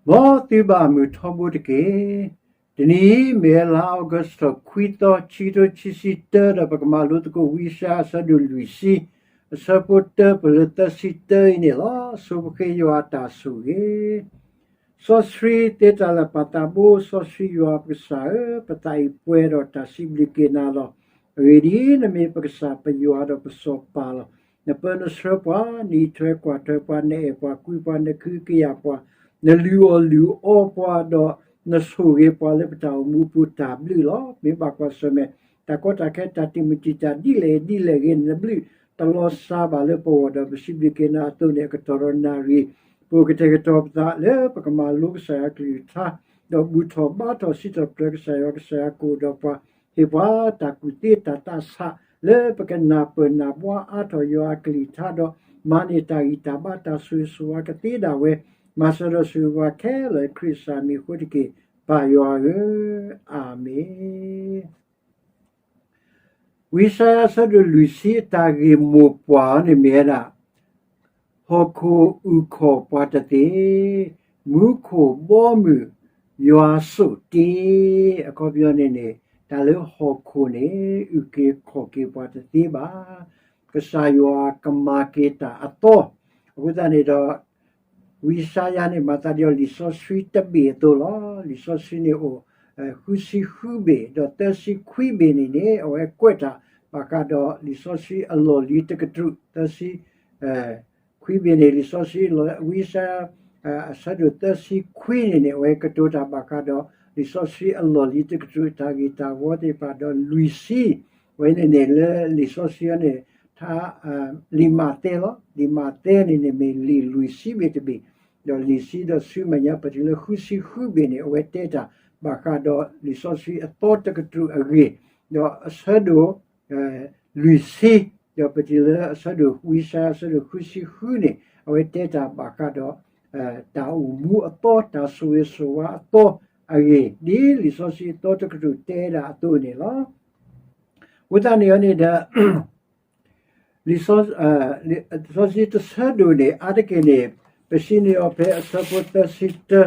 မ်သုဘၣ်မုာ်ထီဘိတက့ၢ်. တနံၤအံၤ မ့ၢ်ဝဲလါအီကူးထီၣ်ခွံသီ ခံကထိခံဆံတၢ ဒီးပကမၤလိသကိးဝံယၡါယၤအဆၢဒိၣ်လွံၢ်ဆံ အဆၢဖိတၢပၢၢ်လၢသၢဆံတၢအံၤန့ၣ်လီၤ. ဆိပဃ့ယွၤအတၢ်ဆိၣ်ဂ့ၤ စီဆှံသ့တၢ်လၢာ်ပာ်သးဘိ စီဆှံယွၤပကစၢ်ဧၢ, ပသးအံၤပှဲၤဒီးတၢ်စံးဘျုးက့ၤနၤလီၤ. အဂ့ၢ်ဒ်အံၤ, နမ့ၢ်ပကစၢ်ပယွၤဒီးပစီၤပၤလီၤ. နပၢနဆှၢပှၤ, နအံးထွဲကွၢ်ထွဲပှၤ, နအဲၣ်ပှၤကွံပှၤ, နကဟုကယာ်ပှၤ, နလုၢ်အီၣ်လုၢ်အီပှၤ, ဒီးနဆိၣ်ဂ့ၤပှၤလၢပတၢ်အိၣ်မူအပူၤတၢ်ဘျုးလီၤ. မ့ၢ်ဘၣ်ကွၢ်ဆၢၣ်မဲာ် တၢ်ကီတၢ်ခဲတၢ်တံာ်မုၢ်တံာ်တာ်ဒ်လဲၣ်ဂ့ၤဒ်လဲၣ်ဂ့ၤန့ၣ် နဘျုးတလီၤစှၤဘၣ်လၢပဂီၢ်ဒီး ပစံးဘျုးက့ၤနၤအသိးန့ၣ် အကတီၢ်ဒီးနၣ်ရံၣ် ပအိၣ်ကတဲာ်ကတီၤပသးလၢပကမၤလိကစၢ်ယွၤကလုၢ်ကထါ, ဒီးဘူၣ်ထီၣ်ဘါထီၣ်စံးထီၣ်ပတြၢၤကစၢ်ယွၤ, ကစၢ်ယွၤကအိၣ်ဒီးပှၤ, ဟ့ၣ်ပှၤတၢ်ကူၣ်သ့တၢ်သးဆး လၢပကနၢ်ပၢၢ်နၢ်ဘှါအါထီၣ်ယွၤအကလုၢ်ကထါဒီး မၤန့ၢ်တၢ်ဂံၢ်တၢ်ဘါတၢ်ဆိၣ်ဂ့ၤဆိၣ်ဝါကသ့ဒၣ်ဝဲ, မၤစၢၤဒီးဆိၣ်ဂ့ၤပှၤခဲလၢာ်လၢခရံာ်ကစၢ်မံၤအဃိတက့ၢ်, ပၢ်ယွၤဧၢ, အၤမ့ၣ်. ဝံယၡါယၤအဆၢဒိၣ်လွံၢ်ဆံအတၢ်ဂ့ၢ်မိၢ်ပှၢ်န့ၣ်မ့ၢ်ဝဲဒၣ် ဟီၣ်ခိၣ်အုၣ်ခီၣ်ပှၤတသ့, မူခိၣ်ဘီမုၢ်ယွၤစိာ်တ့, အခီပညီန့ၣ်န့ၣ် တၢ်လၢဟီၣ်ခိၣ်န့ၣ် အုၣ်က့ၤခီၣ်က့ၤပှၤတသ့ဘၣ်. ကစၢ်ယွၤကမၤက့ၤတၢ်အသီ, အဃိသတးန့ၣ်ဒီး ဝံယၡါယၤန့ၣ် မၤသးဒ်အီၤလံာ်စီဆှံတဘ့ၣ်အသိးလီၤ. လံာ်စီဆှံန့ၣ်အိၣ် ဃုဆံဃုဘ့ၣ်, ဒီးသၢဆံခွံဘ့ၣ်န့ၣ်န့ၣ် အဝဲကွဲးတၢ်ဘၣ်ဃးဒီးလံာ်စီဆှံအလီၢ်လံၤတကတြူၢ်, သၢဆံ ခွံဘ့ၣ်န့ၣ် လံာ်စီဆှံအလီၢ်, ဝံယၡါယၤ အဆၢဒိၣ်သၢဆံခွံန့ၣ်န့ၣ် အဝဲကတိၤတၢ်ဘၣ်ဃးဒီး လံာ်စီဆှံအလီၢ်လံၤတကတြူၢ်အတၢ်ဂ့ၢ်တၢ်ဝီသ့ၣ်တဖၣ်ဒီးလွံၢ်ဆံ, အဝဲန့ၣ်န့ၣ်လၢလံာ်စီဆှံအံၤန့ၣ် ထါ လံာ်မးသဲလီၤ. လံာ်မးသဲန့ၣ်န့ၣ်မ့ၢ်လံာ်လွံၢ်ဆံဘ့ၣ်တဘ့ၣ်, ဒီးလံာ်ဆံဒီးဆူမဲာ်ညါ ပတုၤလၢဃုဆံဃုဘ့ၣ်န့ၣ် အဝဲတဲတၢ်ဘၣ်ဃးဒီးလံာ်စီဆှံအသီတကတြူၢ်အဂ့ၢ်, ဒီးအဆၢဒိၣ် လွံၢ်ဆံ, ဒီးပတုၤလၢအဆၢဒိၣ်ဝံယၡါယၤအဆၢဒိၣ်ဃုဆံဃုန့ၣ် အဝဲတဲတၢ်ဘၣ်ဃးဒီး တၢ်အိၣ်မူအသီ တၢ်ဆိၣ်ဂ့ၤဆိၣ်ဝါအသီအဂ့ၢ် ဒ်လံာ်စီဆှံအသီတကတြူၢ်တဲဒၣ်အသိးန့ၣ်လီၤ. အဃိသတးန့ၣ်အီၤန့ၣ်ဒီး လံာ်စီဆှံတဆၢဒိၣ်န့ၣ် အါတက့ၢ်န့ၣ် ပစံးန့ၢ်အီၤဖဲအဆၢဖိသၢဆံတၢ,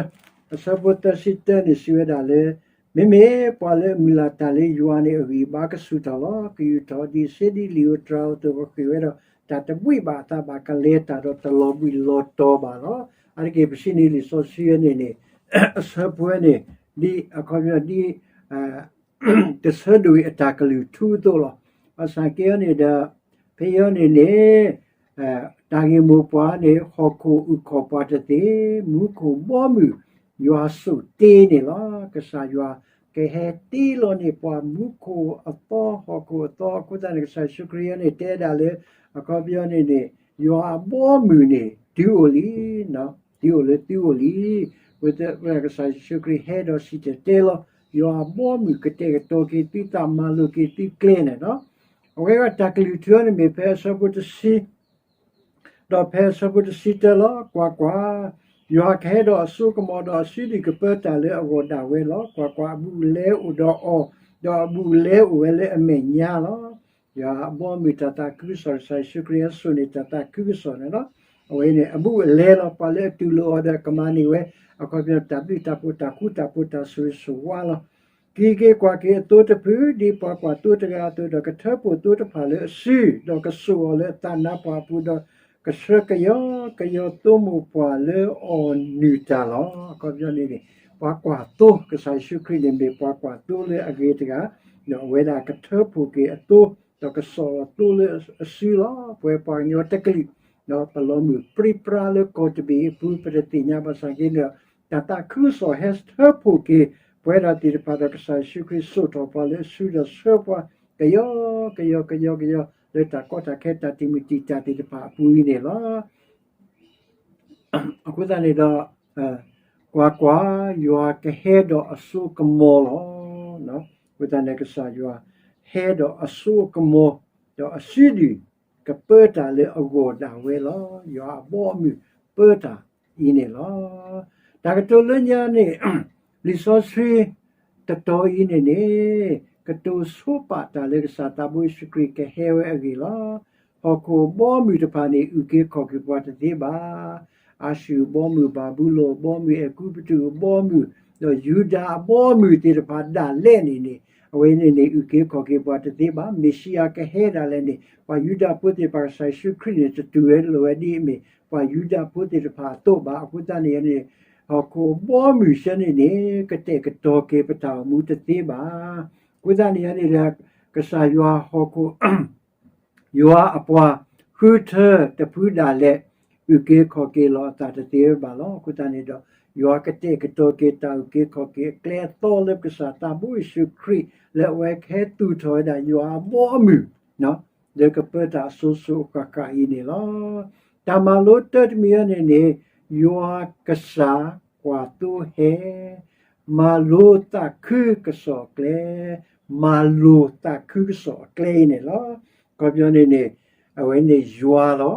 အဆၢဖိသၢဆံတၢန့ၣ် စံးဝဲဒၣ်လၢ မ့မ့ၢ်ပှၤလၢအမုၢ်လၢ်တၢ်လၢယွၤန့ၣ် အဂံၢ်အဘါကဆူၣ်ထီၣ်လီၤ. ကယူၢ်ထီၣ်ဒံးစ့ဒ်လံာ်ဧိၤတြၤဧိၤအသိး ကဃ့ၢ်ဝဲဒီးတၢ်တဘှံးဘၣ်အသးဘၣ် ကလဲၤတၢ်ဒီးတလီၤဘှံးလီၤတီၤဘၣ်လီၤ. အါတက့ၢ်ပစံးန့ၢ်လံာ်စီဆှံန့ၣ်န့ၣ် အဆၢဖိန့ၣ် ဒ်အခီပညီဒ် တဆၢဒိၣ်အံၤအတၢ်ကလုၢ်ထူအသိးလီၤ. ဘၣ်ဆၣ်က့အီၤန့ၣ်ဒီး ဖဲအံၤန့ၣ်န့ၣ် တၢ်ဂ့ၢ်မိၢ်ပှၢ်န့ၣ် ဟီၣ်ခိၣ်အုၣ်ခီၣ်ပှၤတသ့, မူခိၣ်ဘီမုၢ်ယွၤစိာ်တ့န့ၣ်လီၤ. ကစၢ်ယွၤကဟဲတ့လီၤန့ၢ်ပှၤမူခိၣ်အသီ ဟီၣ်ခိၣ်အသီအဃိသတးန့ၣ် ကစၢ်ယ့ၣ်ၡူးခရံာ်အံၤန့ၣ် တဲဒၣ်လၢ အခီပညီန့ၣ်န့ၣ် ယွၤအဘီအမုၢ်န့ၣ် တုၤအိၣ်လံ တုၤအိၣ်လၢသုအိၣ်လံ. အဃိသတးကစၢ်ယ့ၣ်ၡူးခရံာ်ဟဲဒီးစံၣ်တဲၤတဲလီၤ ယွၤအဘီအမုၢ်ကတဲာ်ကတီၤက့ၤသုသးမၤလိာ်က့ၤသုကျဲန့ၣ်လီၤ. အဝဲဒၣ်တၢ်ကလုၢ်ထူအံၤန့ၣ်မ့ၢ်ဖဲအဆၢဖိတဆံ ဒီးဖဲအဆၢဖိတဆံတၢလီၤ. ကွၢ်ကွၢ်, ယွၤကဟဲဒီးအစိကမီၤဒီးအစုဒုၣ်ကပၢတၢ်လၢအဂီၢ်ဒၣ်ဝဲလီၤ. ကွၢ်ကွၢ်, အဘူးအလဲအိၣ်ဒီးအီၤ, ဒီးအဘူးအလဲအိၣ်ဝဲလၢအမဲာ်ညါလီၤ. ယွၤအဘီအမုၢ်တၢ်သးခုကစီၣ် ကစၢ်ယ့ၣ်ၡူးခရံာ်အစိာ်န့ၣ် တၢ်သးခုကစီၣ်န့ၣ်လီၤ. အဝဲန့ၣ် အဘူးအလဲလီၤ. ပှၤလၢအတူၢ်လိာ်အီၤဒီးကမၤန့ၢ်ဝဲ အခီပညီတၢ်ဘျုးတၢ်ဖှိၣ်တၢ်ဃူတၢ်ဖိးတၢ်ဆိၣ်ဂ့ၤဆိၣ်ဝါလီၤ. က့ၤက့ၤကွၢ်က့ၤအသိတဖု ဒ်ပှၤကွၢ်သိတဂၤအသိးဒီး ကထၢဖှိၣ်သိတဖၣ်လၢအစု ဒီးကစိာ်အီၤလၢအသးနါပှၢ်အပူၤဒီး ကဆှၢကယီကယီသိမိၢ်ပှၢ်လၢအီၣ်နုၢ်တၢ်လီၤ. အခီပညီန့ၣ်န့ၣ် ပှၤကွၢ်သိ ကစၢ်ယ့ၣ်ၡူးခရံာ်န့ၣ်မ့ၢ်ပှၤကွၢ်သိလၢအဂ့ၤတဂၤ, ဒီးအဝဲဒၣ်ကထၢဖှိၣ်က့ၤအသိ ဒီးကစိာ်အီၤသိလၢအစုလီၤ. ပဝဲပှၤကညီတကလုာ် ဒီးပလီၤမုၢ်ပြံပြါလၢကီၢ်တဘ့ၣ်အပူၤ ပတသ့ၣ်ညါဘၣ်ဆၣ်က့ဒီး တၢ်သးခုကစီၣ်ဟဲထၢဖှိၣ်က့ၤ ပဝဲဒၣ်သ့ၣ်တဖၣ်ဒီး ကစၢ်ယ့ၣ်ၡူးခရံာ်စိာ်ထီၣ်ပှၤလၢအစုဒီးဆှၢပှၤ ကယီကယီကယီကယီ လၢတၢ်ကီတၢ်ခဲတၢ်တံာ်မုၢ်တံာ်တာ်သ့ၣ်တဖၣ်အပူၤအံၤန့ၣ်လီၤ. အဃိသတးန့ၣ်ဒီး ကွၢ်ကွၢ်, ယွၤကဟဲဒီးအစိကမီၤလီၤ. အဃိသတးန့ၣ် ကစၢ်ယွၤဟဲဒီးအစိကမီၤ, ဒီးအစုဒုၣ်ကပၢတၢ်လၢအဂီၢ်ဒၣ်ဝဲလီၤ. ယွၤအဘီအမုၢ်ပၢတၢ်အံၤန့ၣ်လီၤ. တၢ်ကတိၤလၢညါန့ၣ် လံာ်စီဆှံတတီၤအံၤန့ၣ်န့ၣ် ကတိၤဆိပာ်တၢ်လၢကစၢ်သးဘိယ့ၣ်ၡူးခရံာ်ကဟဲဝဲအဂ့ၢ်လီၤ. ဟီၣ်ခိၣ်ဘီမုၢ်တဖၣ်န့ၣ် အုၣ်က့ၤခီၣ်က့ၤပှၤတသ့ဘၣ်. အၤၡူၢ်အဘီအမုၢ်, ဘၤဘူလိၣ်အဘီအမုၢ်, အဲၤကူပတူးအဘီအမုၢ်, ဒီးယူဒၤအဘီအမုၢ်သ့ၣ်တဖၣ်ဒၣ်လဲာ်န့ၣ်န့ၣ်, အဝဲန့ၣ်န့ၣ် အုၣ်က့ၤခီၣ်က့ၤပှၤတသ့ဘၣ်. မ့ၣ်ၡံအၤကဟဲဒၣ်လဲာ်န့ၣ် ပှၤယူဒၤဖိသ့ၣ်တဖၣ် ကစၢ်ယ့ၣ်ၡူးခရံာ်န့ၣ် တတူၢ်ဝဲလိာ်ဝဲဒ်အမ့ၢ် ပှၤယူဒၤဖိသ့ၣ်တဖၣ်အသိးဘၣ်. အဃိသတးန့ၣ်န့ၣ် ဟီၣ်ခိၣ်အဘီအမုၢ်ဆၢန့ၣ်န့ၣ် ကတဲာ်ကတီၤက့ၤပတၢ်အိၣ်မူတသ့ဘၣ်. အဃိသတးန့ၣ်န့ၣ် ကစၢ်ယွၤဟီၣ်ခိၣ် ယွၤအပှၤဃုထၢတဖုဒၣ်လဲာ် အုၣ်က့ၤခီၣ်က့ၤလီၤအသးတသ့ဝဲဘၣ်လီၤ. အဃိသတးန့ၣ်ဒီး ယွၤကတဲာ်ကတီၤက့ၤတၢ်အုၣ်က့ၤခီၣ်က့ၤအကျဲအသီလၢပကစၢ်သးဘိယ့ၣ်ၡူးခရံာ် လၢအဝဲကဟဲသူၣ်ထီၣ်ဝဲဒၣ်ယွၤအဘီအမုၢ် လၢကပၢတၢ်အစိၤစိၤအဃၣ်ဃၣ်အံၤန့ၣ်လီၤ. တၢ်မၤလိတၢတမံၤအံၤန့ၣ်န့ၣ် ယွၤကစၢ်ကွၢ်သိဟဲ မၤလိသးခုကစီၣ်အကျဲ, မၤလိသးခုကစီၣ်အကျဲအံၤန့ၣ်လီၤ. အခီပညီန့ၣ်န့ၣ် အဝဲန့ၣ်ယွၤလီ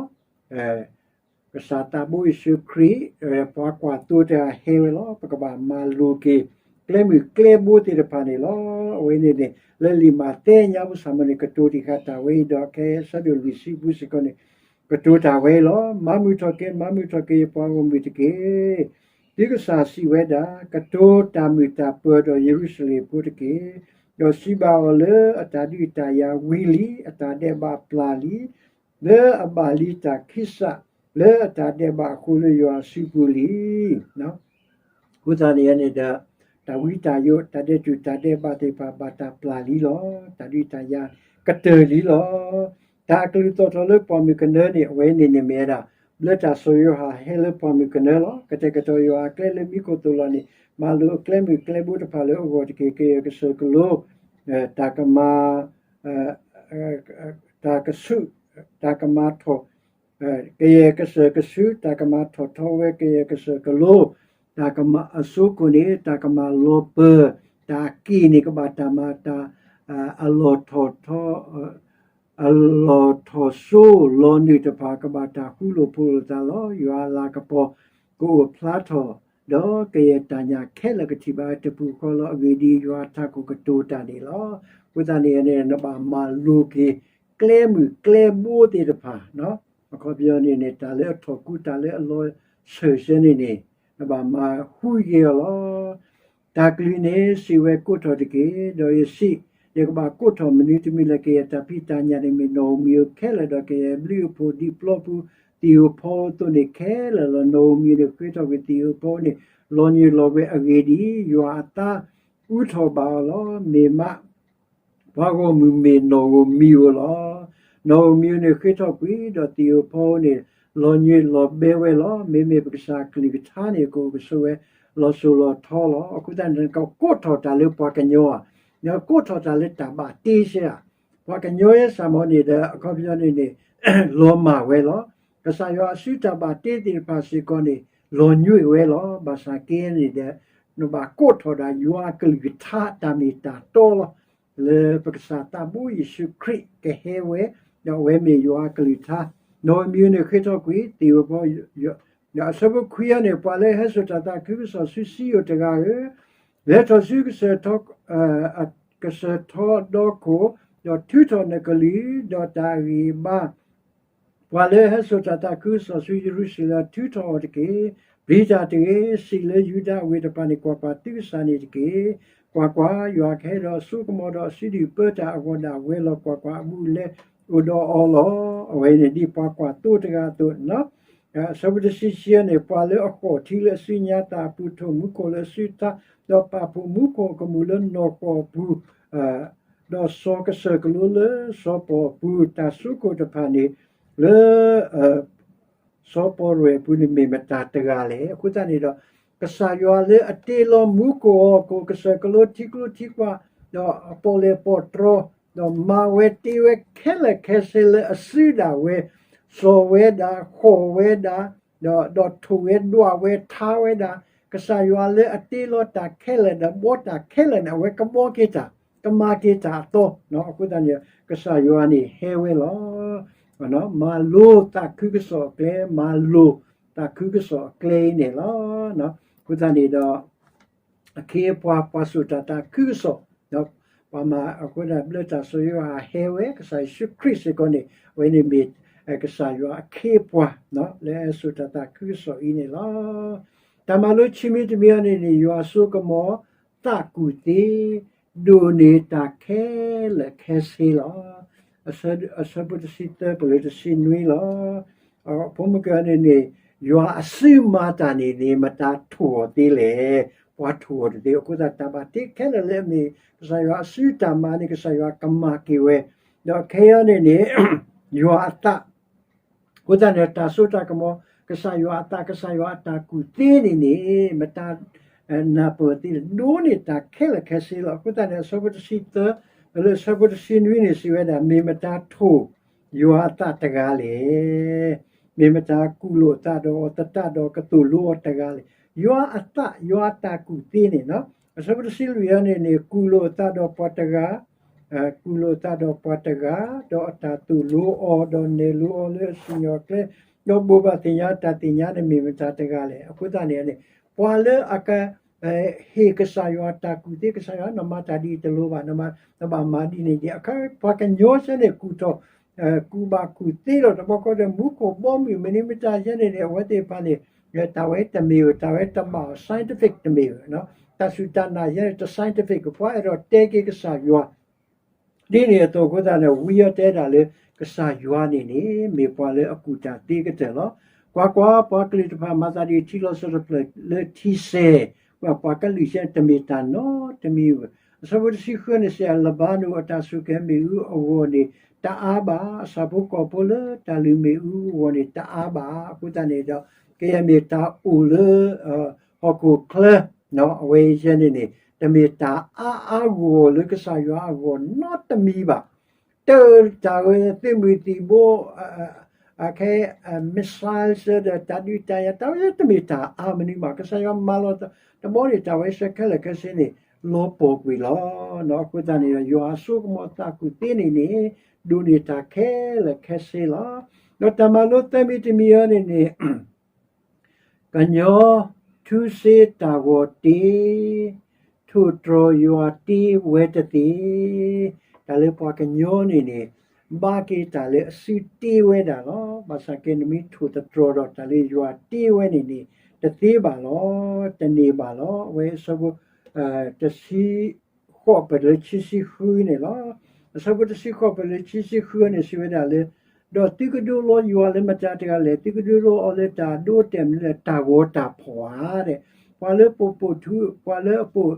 ၤ. ကစၢ်သးဘိယ့ၣ်ၡူးခရံာ် ပှၤကွၢ်သိတဂၤဟဲဝဲလီၤ. ပကဘၣ်မၤလိက့ၤ ကျဲမုၢ်ကျဲဘိသ့ၣ်တဖၣ်န့ၣ်လီၤ. အဝဲန့ၣ်န့ၣ် လၢလံာ်မးသဲညါပူၤစ့ၢ်ကီးန့ၣ် ကတိၤတံၢ်ဃာ်တၢ်ဝဲအံၤဒီး ခဲအံၤဆၢဒိၣ်လွံၢ်ဆံပူၤစ့ၢ်ကီးန့ၣ် ကတိၤတၢ်ဝဲအံၤလီၤ. မၤမုာ်ထီၣ်က့ၤ, မၤမုာ်ထီၣ်က့ၤယပှၤဂီၢ်မုၢ်တက့ၢ်. သုကစၢ်စံးဝဲဒၣ်, ကတိၤတၢ်မုာ်တၢ်ပၢၤဒီးယရူၤၡလ့ၣ်ဖိတက့ၢ်. ဒီးစံးဘၣ်အီၤလၢအတၢ်ဒုးတၢ်ယၤဝံၤလံ, အတၢ်ဒဲးဘးပျၢ်လံ, လၢအဘၣ်လံတၢ်ခံစး လၢအတၢ်ဒဲးဘးအဃိလၢယွၤအစုပူၤလံ. အဃိသတးန့ၣ်န့ၣ်ဒီး တၢ်ဝံတၢ်ယိး တၢ်ဒဲးတူာ်တၢ်ဒဲးဘးသ့ၣ်တဖၣ် ဘၣ်တၢ်ပျၢ်လံလီၤ. တၢ်ဒုးတၢ်ယၤကတၢၢ်လံလီၤ. တၢ်အကလုၢ်သီၣ်ထီၣ်လၢပှၢ်မုၢ်ကနၢန့ၣ် အဝဲန့ၣ်န့ၣ်မ့ၢ်ဝဲဒၣ် ဘျၢတၢ်စီၤယိၤဟၣ်ဟဲလၢပှၢ်မုၢ်ကနၢလီၤ. ကတဲာ်ကတီၤယွၤအကျဲလၢမံခိၣ်သိၣ်လီၤန့ၣ် မၤလိအကျဲမုၢ်ကျဲဘိတဖၣ်လၢအဂီၢ်တက့ၢ်. ကယဲၢ်ကစၢၢ်ကလိ တၢ်ကမၤ တၢ်ကဆူး တၢ်ကမၤထီၣ် ကယဲၢ်ကစၢၢ်ကဆူး တၢ်ကမၤထီၣ်ထီဝဲ ကယဲၢ်ကစၢၢ်ကလိ တၢ်ကမၤအစိကၢ်န့ၣ် တၢ်ကမၤလီၤပၢၤ တၢ်က့ၣ်န့ၣ် ကဘၣ်တၢ်မၤတၢ် အလီၢ်ထီၣ်ထီ အလီၢ်ထီၣ်စိ လီၤနုာ်တဖၣ် ကဘၣ်တၢ်ဃူလိာ်ဖိးလိာ်သးလီၤ. ယွၤအလၤကပီၤ ကအိၣ်ဖျါထီၣ် ဒီးကယဲၢ်တၢ်ညၣ်ခဲလၢာ်ကထံၣ်ဘၣ်တပူၤဃီလီၤ. အဂ့ၢ်ဒ်အံၤ, ယွၤအထးခိၣ်ကတိၤတၢ်န့ၣ်လီၤ. အဃိသတးန့ၣ်န့ၣ် နဘၣ်မၤလိက့ၤ ကျဲမုၢ်ကျဲဘိသ့ၣ်တဖၣ် အခီပညီန့ၣ်န့ၣ် တၢ်လၢအထီၣ်ကူ တၢ်လၢအလီၤဆၢၣ်ဆၢန့ၣ်န့ၣ် နဘၣ်မၤဃုက့ၤအီၤလီၤ. တၢ်ကလုၢ်န့ၣ်စံးဝဲ, ကိးထီၣ်တက့ၢ်. ဒီးယစံး, ယကဘၣ်ကိးထီၣ်မနုၤတမံၤလဲၣ်. ကယဲၢ်တၢ်ဖံးတၢ်ညၣ်န့ၣ် မ့ၢ်နီၣ်ဧိၤမံၤဧိၤခဲလၢာ်, ဒီးကယဲၢ်ဘျုးအဖှိၣ်ဒံးပျီပူၤ သ့ၣ်ဧိၤဖီဧိၤအသိးန့ၣ်ခဲလၢာ်လီၤ. နီၣ်ဧိၤမံၤဧိၤန့ၣ် ဃ့ထီၣ်ကွံာ်သ့ၣ်ဧိၤဖီဧိၤန့ၣ် လီၤညွံးလီၤဘှဲအဂ့ၢ်ဒ်အံၤ, ယွၤအသးအူထီၣ်ဘၣ်အီၤလီၤ. မ့ၢ်မး ပှၤဂီၢ်မုၢ်မ့ၢ်နီၣ်ဧိၤမံၤဧိၤလီၤ. နီၣ်ဧိၤမံၤဧိၤန့ၣ် ဃ့ထီၣ်ကွံာ်ဒီးသ့ၣ်ဧိၤဖီဧိၤန့ၣ် လီၤညွံးလီၤဘှဲဝဲလီၤ. မ့မ့ၢ်ပကစၢ်အကလုၢ်ကထါန့ၣ် ကအိၣ်ကဆိးဝဲလီၤစိၤလီၤထီလီၤ. အဃိသတးန့ၣ် နကကိးထီၣ်တၢ်လၢပှၤကညီဧါ, နကကိးထီၣ်တၢ်လၢတၢ်ဘၣ်တ့စ့ၢ်ဧါ. ပှၤကညီယဲစ့ၢ်မီၤန့ၣ်ဒီး အခီပညီန့ၣ်န့ၣ် လီၤမၢ်ဝဲလီၤ. ကစၢ်ယွၤအစုတၢ်ဘၣ်တ့သ့ၣ်တဖၣ်စ့ၢ်ကီးန့ၣ် လီၤညွံးဝဲလီၤ. ဘၣ်ဆၣ်က့န့ၣ်ဒီး နဘၣ်ကိးထီၣ်ဒၣ်ယွၤအကလုၢ်ကထါတၢ်မ့ၢ်တၢ်တီလီၤ. လၢပကစၢ်သးဘိယ့ၣ်ၡူးခရံာ်ကဟဲဝဲ, ဒီးအဝဲမ့ၢ်ယွၤအကလုၢ်ကထါ, နီၣ်ဧိၤမံၤဧိၤန့ၣ် ဃ့ထီၣ်ကွံာ်သ့ၣ်ဧိၤဖီ, ဒီးအဆၢဖိခွံအံၤန့ၣ် ပှၤလၢအဟဲစိာ်တၢ်သးခုကစီၣ်ဆူစံယိၣ်တဂၤဧၢ, လဲၤထီၣ်ဆူကစၢၢ်ထီ, ကစၢၢ်ထီဒီခိၣ်, ဒီးထုးထီၣ်နကလုၢ်, ဒီးတၢ်ဂံၢ်ဘါ ပှၤလၢအဟဲစိာ်တၢ်သးခုကစီၣ်ဆူယရူၤၡလ့ၣ် ထုးထီၣ်အီၤတက့ၢ်. ပျံၤတၢ်တဂ့ၤ, စံးလၢယူဒၤအဝ့ၢ်တဖၣ်န့ၣ်, ကွၢ်ကွၢ်, သုကစၢ်န့ၣ်တက့ၢ်. ကွၢ်ကွၢ်, ယွၤကဟဲဒီးအစိကမီၤဒီးအစုဒုၣ်ပၢတၢ်အဂီၢ်ဒၣ်ဝဲလီၤ. ကွၢ်ကွၢ်, အဘူးအလဲအိၣ်ဒီးအီၤလီၤ. အဝဲန့ၣ်ဒ်ပှၤကွၢ်သိတဂၤအသိး, အဆၢဖိတဆံခံန့ၣ်, ပှၤလၢအဃီၣ်ထံလၢအစုညါသၣ်အပူၤ, ထိၣ်မူခိၣ်လၢအစုထါ, ဒီးပာ်ဖှိၣ်မူခိၣ်အကမူၣ်လၢနီၢ်ဃီၣ်အပူၤ, ဒီးစီၤကစၢၢ်ကလိလၢစီၤပီၣ်အပူၤ, တၢ်ဆိခိၣ်တဖၣ်န့ၣ် လၢ စီၤပီၣ်ရဲၣ်အပူၤန့ၣ်မ့ၢ်မတၤတဂၤလဲၣ်. အဃိသတးန့ၣ်ဒီး ကစၢ်ယွၤလၢအတ့လီၤမူခိၣ်အီၤ ကစၢၢ်ကလိထံကျိထံကွၢ်, ဒီးအပီၣ်လဲၣ်ပီၣ်တြီၤ, ဒီးမၤဝဲတ့ဝဲခဲလၢာ်ခဲဆ့လၢအစုဒၣ်ဝဲ, စီၤဝဲဒၣ်, ဃီၣ်ဝဲဒၣ်, ဒီး, ဒီးထိၣ်ဝဲဒွးဝဲထါဝဲဒၣ်, ကစၢ်ယွၤလၢအတ့လီၤတၢ်ခဲလၢာ်ဒီးဘှီတၢ်ခဲလၢာ်န့ၣ် အဝဲကဘှီက့ၤတၢ်, ကမၤက့ၤတၢ်အသီ, အဃိသတးန့ၣ် ကစၢ်ယွၤန့ၣ်ဟဲဝဲလီၤ. မၤလိသးခုကစီၣ်အကျဲ, မၤလိသးခုကစီၣ်အကျဲအံၤန့ၣ်လီၤ. အဃိသတးန့ၣ်ဒီး အခ့အပှၤ ပှၤစိာ်တၢ်သးခုကစီၣ်, ပှၤမၤအဃိဒၣ်ဘျၢတၢ်စီၤယိၤဟၣ်ဟဲဝဲ, ကစၢ်ယ့ၣ်ၡူးခရံာ်စ့ၢ်ကီးန့ၣ် အဝဲန့ၣ်မ့ၢ် ကစၢ်ယွၤအခ့အပှၤ လၢအဲၣ်စိၤတၢ်သးခုကစီၣ်အံၤန့ၣ်လီၤ. တၢ်မၤလိခံမံၤတမံၤအံၤန့ၣ်န့ၣ် ယွၤအစိကမီၤသးကူၣ်သ့ ဒိၣ်န့ၢ်တၢ်ခဲလၢာ်ခဲဆ့လီၤ. အဆၢဖိတဆံသၢ ပလၢတဆံနွံလီၤ. အဖိမုၣ်ကန့ၣ်န့ၣ် ယွၤအစုမၤတၢ်န့ၣ်န့ၣ် မတၤထိၣ်အီၤသ့လဲၣ်. ပှၤထိၣ်အီၤတသ့. အဃိသတး တၢ်ဘၣ်တ့ခဲလၢာ်လၢအမ့ၢ် ကစၢ်ယွၤအစုတၢ်မၤန့ၣ် ကစၢ်ယွၤကမၤက့ၤဝဲ, ဒီးခဲအံၤန့ၣ်န့ၣ် ယွၤအသး အဃိသတးန့ၣ် တၢ်စိတၢ်ကမီၤ ကစၢ်ယွၤအသး ကစၢ်ယွၤအတၢ်ကူၣ်သ့န့ၣ်န့ၣ် မတၤနၢ်ပၢၢ်သ့လဲၣ်. ဒိၣ်န့ၢ်တၢ်ခဲလၢာ်ခဲဆ့လီၤ. အဃိသတးန့ၣ် အဆၢဖိတဆံသၢ လၢအဆၢဖိတဆံနွံန့ၣ် စံးဝဲဒၣ် မ့ၢ်မတၤထိၣ်ယွၤအသးတဂၤလဲၣ်. မ့ၢ်မတၤကူၣ်လိာ်အသးဒီးအီၤသတးဒီး ကသိၣ်လိအီၤတဂၤလဲၣ်. ယွၤအသး ယွၤအတၢ်ကူၣ်သ့န့ၣ် အဆၢဖိတဆံလွံၢ်အံၤန့ၣ်န့ၣ် ကူၣ်လိာ်အသးဒီးပှၤတဂၤ ကူၣ်လိာ်အသးဒီးပှၤတဂၤ, ဒီးအတၢ်သိၣ်လိအီၤ, ဒီးနဲၣ်လိအီၤလၢအစံၣ်ညီၣ်အကျဲ, ဒီးဘိးဘၣ်သ့ၣ်ညါတၢ်သ့ၣ်ညါန့ၣ် မ့ၢ်မတၤတဂၤလဲၣ်. အဃိသတးန့ၣ်န့ၣ် ပှၤလၢအက ဟ့ၣ်ကစၢ်ယွၤတၢ်ကူၣ်သ့, ကစၢ်ယွၤ နမၤတၢ်ဒ်အံၤတလိၤဘၣ်, နဘၣ်မၤဒ်န့ၣ်ဒ် အခါ ပှၤကညီဆၢန့ၣ် ကူၣ်ထီၣ် ကူၣ်ဘၣ်ကူၣ်သ့ဒီး တဘျီဃီဒီး မူခိၣ်ဘီမုၢ် မနုၤမတၤဆၢန့ၣ်န့ၣ် အဝဲသ့ၣ်တဖၣ်န့ၣ် တၢ်ဝဲတမ့ၢ်ဝဲ တၢ်ဝဲတဘၣ် scientific တမ့ၢ်ဝဲ, တၢ်စူၢ်တၢ်နာ်ဆၢန့ၣ် တ scientific ပှၤအဲၣ်ဒိးတဲက့ၤကစၢ်ယွၤ ဒ်န့ၣ်အသိးအဃိသတးန့ၣ် ဝံအီၤတဲဒၣ်လၢ ကစၢ်ယွၤန့ၣ်န့ၣ် မ့ၢ်ပှၤလၢအကူၣ်တၢ်သ့ကတၢၢ်လီၤ. ကွၢ်ကွၢ်, ပှၤကလုာ်တဖၣ်မၤသးဒ်ထံလီၤစိၤတဖျၢၣ်လၢထံစဲၤ, ပှၤကလုာ်ဆၢန့ၣ် တမ့ၢ်တၢ်နီတမံၤဘၣ်. အဆၢဖိတဆံဃုန့ၣ် စံး လဘါနိၣ်အတၢ်စူၢ်က့ၤမ့ၣ်အူအဂီၢ်န့ၣ် တအါဘၣ်, အဆၣ်ဖိကီၢ်ဖိလၢတၢ်လုၢ်မ့ၣ်အူအဂီၢ်န့ၣ် တအါဘၣ်. အဃိသတးန့ၣ်ဒီး ကယဲၢ်မ့ၢ်တၢ်အိၣ်လၢ ဟီၣ်ခိၣ်ချၢ အဝဲအံၤဆၢန့ၣ်န့ၣ် တမ့ၢ်တၢ်အါအါဂီၢ်ဂီၢ်လၢကစၢ်ယွၤအဂီၢ်နီတမံၤဘၣ်. တၢ်တၢ်ဝဲသုးမုၢ်သံၣ်ဘိ အခဲ missile စၢၤဒီး တၢ်ဒုးတၢ်ယၤ တၢ်ဝဲတမ့ၢ်တၢ်အါမနုၤဘၣ်. ကစၢ်ယွၤမၤလီၤတဘီန့ၣ် တၢ်ဝဲဆၢခဲလၢာ်ခဲဆ့န့ၣ် လီၤပှီၢ်ကွံာ်လီၤ. အဃိသတးန့ၣ်ဒီး ယွၤအစိကမီၤသးကူၣ်သ့န့ၣ်န့ၣ် ဒိၣ်န့ၢ်တၢ်ခဲလၢာ်ခဲဆ့လီၤ. ဒီးတၢ်မၤလိသၢမံၤတမံၤအံၤန့ၣ်န့ၣ် ကညီထူစ့တၢ်ဂီၤတ့, ထိၣ်တြီၤယွၤတ့ဝဲတသ့. တၢ်လၢပှၤကညီန့ၣ်န့ၣ် ဘၣ်က့ၤတၢ်လၢအစုတ့ဝဲဒၣ်လီၤ. ဘၣ်ဆၣ်က့ နမ့ၢ်ထိၣ်သတြီၤဒီးတၢ်လၢယွၤတ့ဝဲန့ၣ်န့ၣ် တသ့ဘၣ်လီၤ, တန့ၢ်ဘၣ်လီၤ. အဝဲအဆၢဖိ တဆံ ဃိးပၢၢ်လၢခံဆံဃုန့ၣ်လီၤ. အဆၢဖိတဆံဃိးပၢၢ်လၢခံဆံဃုန့ၣ် စံးဝဲဒၣ်လၢ ဒီးသုကဒိလီၤယွၤလၢမတၤတဂၤလဲၣ်. သုကဒိလီၤအီၤလၢတၢ်ဒိတဲာ်မနုၤလဲၣ်, တၢ်ဂီၤတၢ်ဖီၣ်ဧါ. ပှၤလၢပိာ်ပိာ်ထူ, ပှၤလၢအပိာ်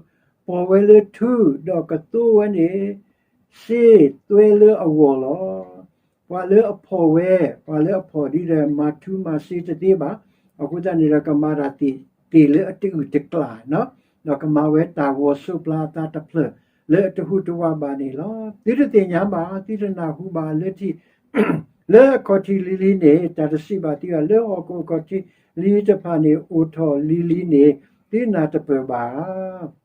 ပိာ်ဝဲလၢထူ, ဒီးကသိဝဲန့ၣ် စ့သွဲလၢအဂီၢ်လီၤ. ပှၤလၢအဖီၣ်ဝဲ, ပှၤလၢအဖီၣ်ဒ်ဒီး မၤထူမၤစ့တသ့ဘၣ်. အဃိသတးန့ၣ်ဒီး ကမၤတၢ်သ့ၣ်လၢအတအုၣ်တကျၢ်, ဒီးကမၤဝဲတၢ်ဂီၤစိးပျၤအသးတဖျၢၣ် လၢအတဟူးတဝးဘၣ်န့ၣ်လီၤ. သုတသ့ၣ်ညါဘၣ်, သုတနၢ်ဟူဘၣ်လၢထံ, လၢအခီၣ်ထံးလံၤလံၤန့ၣ် တၢ်တစံးဘၣ်သုဘၣ်. လၢဟီၣ်ခိၣ်အခီၣ်ထံးလံၤတဖၣ်န့ၣ် အိၣ်ထီၣ်လံၤလံၤန့ၣ် သုနၢ်တပၢၢ်ဘၣ်.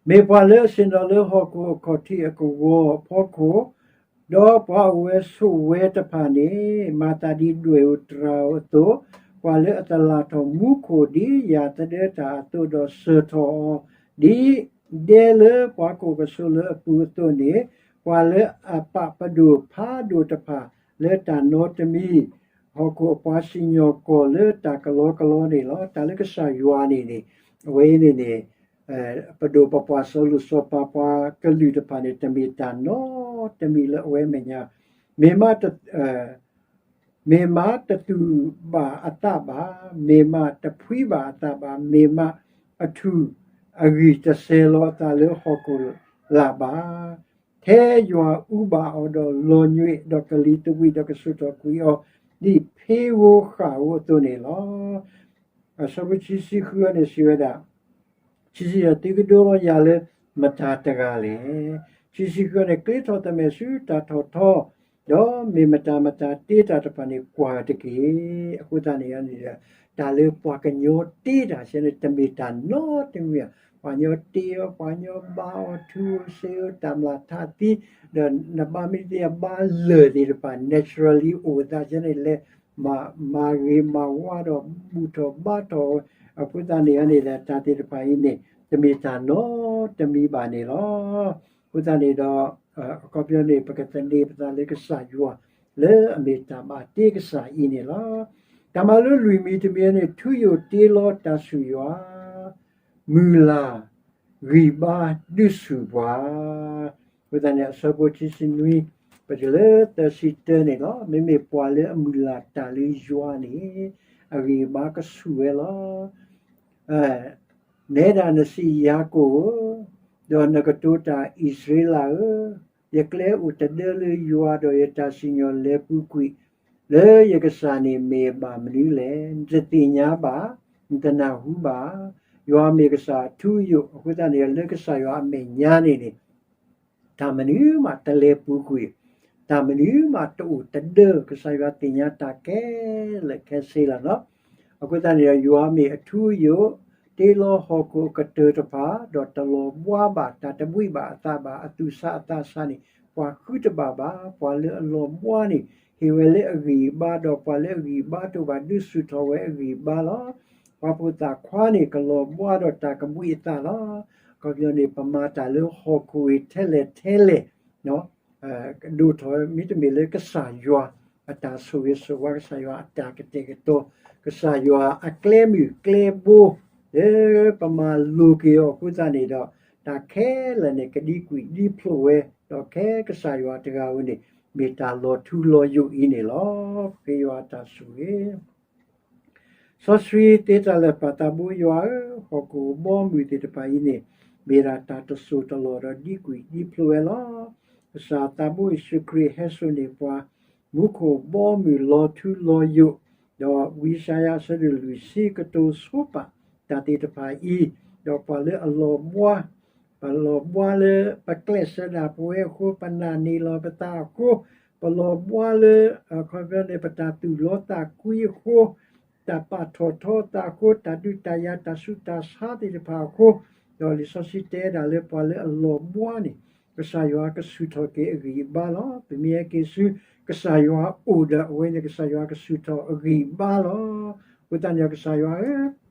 မ့ၢ်ပှၤလၢအဆ့ၣ်နီၤလၢဟီၣ်ခိၣ်အခီၣ်ထံးအကဝီၤအဖီခိၣ်, ဒီးပှၤအိၣ်ဝဲဆိးဝဲတဖၣ်န့ၣ် မၤသးဒ်ဒွဲၣ်ဧိၤတြၤဧိၤအသိး, ပှၤလၢအတလၢ်ထီၣ်မူခိၣ်ဒ်ယၣ်သဒၢတၢ်အသိးဒီးစၢၢ်ထီၣ်အီၤ ဒ်ဒဲလၢပှၤကိးကဆိးလၢအပူၤအသိးန့ၣ်, ပှၤလၢအပာ်ပဒိၣ်ဖးဒိၣ်တဖၣ်လၢတၢ်နီတမံၤ, ဟီၣ်ခိၣ်အပှၤစံၣ်ညီၣ်ကွီၢ်လၢတၢ်ကလီကလီန့ၣ်လီၤ. တၢ်လၢကစၢ်ယွၤန့ၣ်န့ၣ်, အဝဲအံၤန့ၣ်န့ၣ် ပဒိၣ်ပပှၢ်စီၤလိၣ်စီၤပၤပှၤကလုာ်တဖၣ်န့ၣ် တမ့ၢ်တၢ်နီတမံၤလၢအဝဲအမဲာ်ညါ, မ့ၢ်မး မ့ၢ်မးတသူၣ်ဘၣ်အသးဘၣ်, မ့ၢ်မးတဖှံဘၣ်အသးဘၣ်, မ့ၢ်မးအထူၣ်အဂံၢ်တစဲးလီၤအသးလၢဟီၣ်ခိၣ်လာ်ဘၣ်. ထဲယွၤအူဘၣ်အီၤဒီးလီၤညွံး, ဒီးကလံၤသဝံး, ဒီးကဆူးထီၣ်ကွံာ်အီၤ ဒ်ဖ့ဝီဃၣ်ဧိၤအသိးန့ၣ်လီၤ. အဆၢဖိခံဆံဃုန့ၣ်စံးဝဲဒၣ်, ခံဆံယဲၢ် သုကဒိလီၤယၤလၢမတၤတဂၤလဲၣ်. ခံဆံဃုန့ၣ် ကျ့ထီၣ်သမဲာ်ဆူတၢ်ထီၣ်ထီ, ဒီးမ့ၢ်မတၤမတၤတ့တၢ်တဖၣ်န့ၣ် ကွၢ်တက့ၢ်. အဃိသတးန့ၣ်န့ၣ်ဒီး တၢ်လၢပှၤကညီတ့တၢ်ဆၢန့ၣ် တမ့ၢ်တၢ်နီတမံၤဘၣ်. ပှၤကညီတ့အီၤ, ပှၤကညီဘါအီၤ, ထူဧိၤစ့ဧိၤ, တၢ်မျၢ်ထးသံ, ဒီးနဘါမ့ၢ်သ့အဘါလၢာ်သ့ၣ်တဖၣ် naturally အိၣ်သးဆၢန့ၣ် လဲၤမၤဂ့ၤမၤဝါဒီးဘူၣ်ထီၣ်ဘါထီၣ်, အဃိသတးန့ၣ်န့ၣ်ဒီး တၢ်သ့ၣ်တဖၣ်အံၤန့ၣ် တမ့ၢ်တၢ်နီတမံၤဘၣ်န့ၣ်လီၤ. အဃိသတးန့ၣ်ဒီး အခီပညီန့ၣ် ပကသန့ၤပသးလၢကစၢ်ယွၤ လၢအမ့ၢ်တၢ်ဘၣ်တ့ကစၢ်အံၤန့ၣ်လီၤ. တၢ်မၤလိလွံၢ်မံၤတမံၤန့ၣ် ထူယိာ်တ့လီၤတၢ်ဆူၣ်ယွၤ, မုၢ်လၢ်ဂံၢ်ဘါဒုးဆူၣ်ပှၤ, အဃိသတးန့ၣ် အဆၢဖိခံဆံနွံ ပတုၤလၢသၢဆံတၢန့ၣ်လီၤ. မ့မ့ၢ်ပှၤလၢအမုၢ်လၢ်တၢ်လၢယွၤန့ၣ် အဂံၢ်အဘါကဆူၣ်ဝဲလီၤ. နဲဒၣ်နစံးယၤကိာ်ဧၢ, ဒီးနကတိၤတၢ်အံၣ်စရ့လးဧၢ, ယကျဲအိၣ်တဒၢလၢယွၤဒီးယတၢ်စံၣ်ညီၣ်လဲၤပူၤကွံာ် လၢယကစၢ်န့ၣ်မ့ၢ်ဘၣ်မနုၤလဲၣ်. နတသ့ၣ်ညါဘၣ်, နတနၢ်ဟူဘၣ်. ယွၤမ့ၢ်ကစၢ်အထူအယိာ်, အဃိသတးန့ၣ် လၢကစၢ်ယွၤအမဲာ်ညါန့ၣ်န့ၣ် တၢ်မနုၤမးတလဲၤပူၤကွံာ်, တၢ်မနုၤမးတအိၣ်တဒၢ, ကစၢ်ယွၤသ့ၣ်ညါတၢ်ခဲလၢာ်ခဲဆ့လီၤနီၤ. အဃိသတးန့ၣ်ဒီး ယွၤမ့ၢ်အထူအယိာ်, တ့လီၤဟီၣ်ခိၣ်အကတၢၢ်တဖၣ်, ဒီးတလီၤဘှါဘၣ်, တၢ်တဘှံးဘၣ်အသးဘၣ်, အသူၣ်ဆးအသးဆးန့ၣ် ပှၤဃုတဘၣ်ဘၣ်. ပှၤလၢအလီၤဘှါန့ၣ် ဟ့ၣ်ဝဲလၢအဂံၢ်အဘါ, ဒီးပှၤလၢအဂံၢ်အဘါတအိၣ်ဘၣ် ဒုးဆူၣ်ထီၣ်ဝဲအဂံၢ်အဘါလီၤ. ပှၤဖိသၣ်ခွါန့ၣ် ကလီၤဘှါဒီးတၢ်ကဘှံးအသးလီၤ. အခီပညီန့ၣ် ပမၤတၢ်လၢဟီၣ်ခိၣ်ဂ့ၤထဲလဲၣ်ထဲလဲၣ် ဒိၣ်ထီၣ်မ့တမ့ၢ်လၢကစၢ်ယွၤအတၢ်ဆိၣ်ဂ့ၤဆိၣ်ဝါ, ကစၢ်ယွၤအတၢ်ကတဲာ်ကတီၤ, ကစၢ်ယွၤအကျဲမုၢ်ကျဲဘိ လၢပမၤလိၤက့ၤအီၤအဃိသတးန့ၣ်ဒီး တၢ်ခဲလၢာ်န့ၣ် ကဒံကွံာ်ဒံဖျိးဝဲ, ဒီးခဲကစၢ်ယွၤတဂၤဧိၤန့ၣ် မ့ၢ်တၢ်လီၤထူလီၤယိာ်အံၤန့ၣ်လီၤ. ပဃ့ယွၤအတၢ်ဆိၣ်ဂ့ၤ စီဆှံသ့တၢ်လၢာ်ပၢ်သးဘိယွၤဧၢ, ဟီၣ်ခိၣ်ဘီမုၢ်သ့ၣ်တဖၣ်အံၤန့ၣ် မ့ၢ်ဒၣ်တၢ်တစိၢ်တလီၢ်ဒီးဒံကွံာ်ဒံဖျိးဝဲလီၤ. ကစၢ်သးဘိယ့ၣ်ၡူးခရံာ်ဟဲစိာ်န့ၢ်ပှၤ မူခိၣ်ဘီမုၢ်လီၤထူလီၤယိာ်, ဒီးဝံယၡါယၤအဆၢဒိၣ်လွံၢ်ဆံကတိၤဆိပာ်တၢ်သ့ၣ်တဖၣ်အံၤ, ဒီးပှၤလၢအလီၤဘှါ ပလီၤဘှါလၢပကျဲးစၢးဒၣ်ပဝဲအဃိ, ပနာ်န့ၢ်လီၤပသးအဃိ, ပလီၤဘှါလၢ အခီပညီန့ၣ် ပတၢ်သူၣ်လီသးကွံအဃိ, တၢ်ပာ်ထီၣ်ထီသးအဃိ, တၢ်ဒုးတၢ်ယၤတၢ်ဆူးတၢ်ဆါသ့ၣ်တဖၣ်အဃိ, ဒီးလံာ်စီဆှံတဲဒၣ်လၢပှၤလၢအလီၤဘှါန့ၣ် ကစၢ်ယွၤကဆူၣ်ထီၣ်က့ၤအဂံၢ်အဘါလီၤ. ပမ့ၢ်ဟဲက့ၤဆူကစၢ်ယွၤအအိၣ်ဒီးအဝဲန့ၣ် ကစၢ်ယွၤကဆူၣ်ထီၣ်အဂံၢ်အဘါလီၤ. အဃိသတးန့ၣ်ကစၢ်ယွၤဧၢ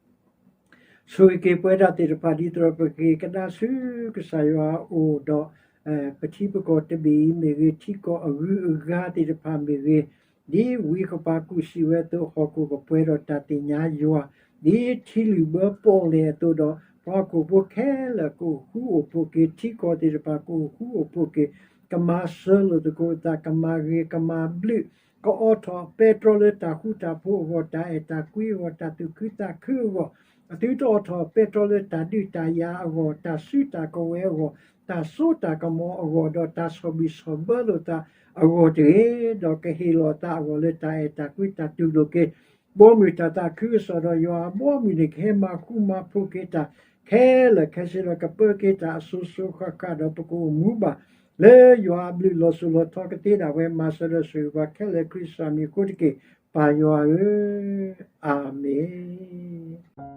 ဆိၣ်ဂ့ၤက့ၤပဝဲဒၣ်သ့ၣ်တဖၣ်ဒ်သိးဒီးပကက့ၤကဒါဆူကစၢ်ယွၤအအိၣ်ဒီး ပထံပကီၢ်တဘ့ၣ်အံၤမ့ၢ်ဂ့ၤ, ထံကီၢ်အဂုၤအဂၤသ့ၣ်တဖၣ်မ့ၢ်ဂ့ၤ, ဒ်ဝံကပၢ်ကူၣ်စံးဝဲအသိး ဟီၣ်ခိၣ်ကပှဲၤဒီးတၢ်သ့ၣ်ညါယွၤ, ဒ်ထံလုၢ်ဘၢပီၣ်လဲၣ်အသိးဒီး ပှၤဟီၣ်ခိၣ်ဖိခဲလၢာ်ကအိၣ်ဃူအိၣ်ဖိးက့ၤ, ထံကီၢ်သ့ၣ်တဖၣ်ကအိၣ်ဃူအိၣ်ဖိးက့ၤ, ကမၤစၢၤလိာ်သကိးအသး, ကမၤဂ့ၤကမၤဘျုး, ကအိးထီၣ်ပဲတြီလၢတၢ်ဃူတၢ်ဖိးအဂီၢ်, တၢ်အဲၣ်တၢ်ကွံအဂီၢ်, တၢ်သူၣ်ခုသးခုအဂီၢ်, အသုတအိးထီၣ်ပဲတြီလၢတၢ်ဒုးတၢ်ယၤအဂီၢ်, တၢ်စုတၢ်ကဝဲၤအဂီၢ်, တၢ်စိတၢ်ကမီၤအဂီၢ်, ဒီးတၢ်ဆီၣ်ဘံၣ်ဆီၣ်ဘၢလိာ်သးအဂီၢ်တဂ့ၤ, ဒီးကဟ့ၣ်လီၤသးအဂီၢ်လၢတၢ်အဲၣ်တၢ်ကွံတၢ်တူၢ်လိာ်က့ၤ ဘီမုၢ်တၢ်သးခုကစီၣ်ဒီးယွၤအဘီအမုၢ်န့ၣ် ကဟဲမၤဃူမၤဖိးက့ၤတၢ်ခဲလၢာ်ခဲဆ့ဒီး ကပၢက့ၤတၢ်အစိၤစိၤဃၣ်ဃၣ်ဒီးပကအိၣ်မူဘၣ် လၢယွၤအဘျုးလီၤစိၤလီၤထီကသ့ဒၣ်ဝဲ မၤစၢၤဒီးဆိၣ်ဂ့ၤပှၤခဲလၢာ်ခရံာ်စၢ်မံၤအဃိတက့ၢ် ပၢ်ယွၤဧၢ, အၤမ့ၣ်.